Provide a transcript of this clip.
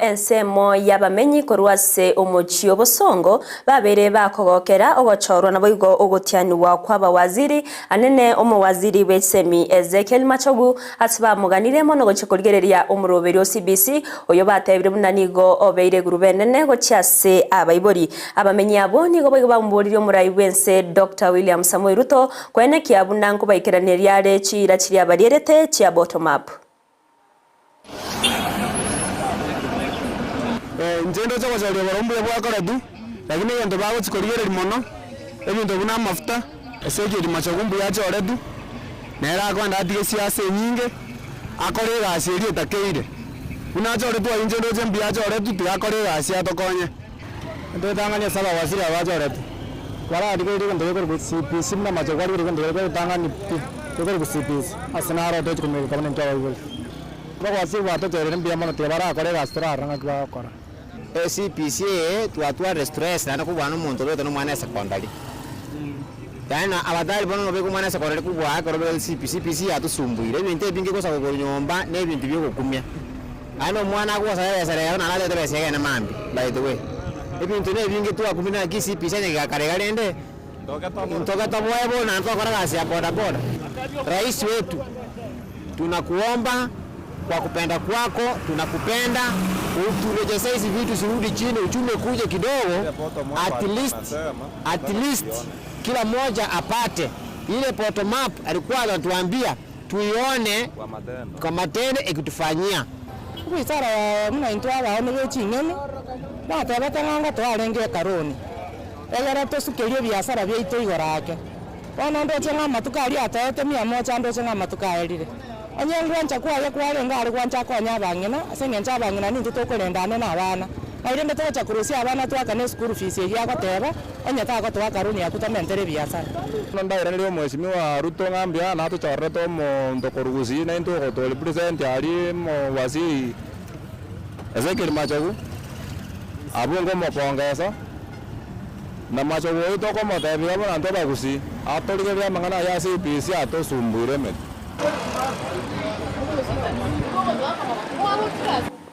Ensemo y'abamenyi korwa ase omochie o Bosongo babeire bakogokera ogochorwa naboigo ogotianigwa kw'abawaziri anene omowaziri bw'echisemi Ezekiel Machogu ase bamoganire mono gochia korigereria omoroberi o CBC oyo batebire buna nigo obeire egurube enene gochia ase abaibori. Abamenyi abwo nigo boigo bamoboririe omorai bw'ense Doctor William Samoei Ruto koenekia buna nkobaikeraneria are chiira chiria barierete chia bottom up. Inche ndoche gochoria igoro mbuya bwakoretwe, lakini egento bagochia korigereria mono, ebinto buna amafuta, Ezekiel Machogu mbuya achoretwe, nere akoenda atige esiasa enyinge, akore egasi eria etakeire. Buna achoretwe aywo inche ndoche mbuya achoretwe, tiga akore egasi atokonye. Ntotang'ani ase abawaziri aba bachoretwe, bararigererie egento gekorokwa CPC buna Machogu arigererie egento keria egetang'ani pi, gekorokwa CPC, ase naro tochi kominyoka buna intwe abaibori. Abawaziri batocherire mbuya mono tiga barakore egasi torarore ng'aki bagokora. CPC eye twatwarire stress naende kobua na omonto obegete na omwana esekondari. Yaani abatari bono nobeke omwana esekondari kobua ekero obegete CPC, CPC yatosumbuire ebinto ebinge gosa kogora nyomba na ebinto bia ogokumia. Naende omwana agosaba ebesa rero naende atagete ebesa egende mambia by the way. Ebinto na ebinge twakumia naki CPC onye gegakara iga rende ntoke toboe bono naende twakora egasi ya boda boda. Rais wetu tunakuomba kwa kupenda kwako tunakupenda uturejesee hizi vitu zirudi chini uchumi ikuje kidogo at least at least kila mmoja apate ile bottom up alikuwa anatuambia tuione kwa matendo ikitufanyia. Wizara ya buna intwe abaoni be ching'eni, batebete ng'a ngotoarenge ekaroni, egere tosukerie ebiasara biaito igoro ake. Bono ndoche ng'a amatuko aria atoete mia moja ndoche ng'a amatuko aerire. Onye ngwancha kwaye kwarenge are gwancha akonye abang'ina, ase eng'encho abang'ina nintwe tokorenda ane na abana. Nari rende togocha korusia abana toakane eschool fees eyio agoteba, onye tagotoa akaroni akwo tomentere ebiasara. Bono ndairanerie omweshimiwa Ruto ng'a mbuya natochorerete omonto korwa Gusii naintwe ogoto represent aria omowaziri Ezekiel Machogu, abwo nkomopongesa, na Machogu oyio tokomotebia buna intwe abagusii atorigererie amang'ana ayio ase EPC atosumbuire emetwe.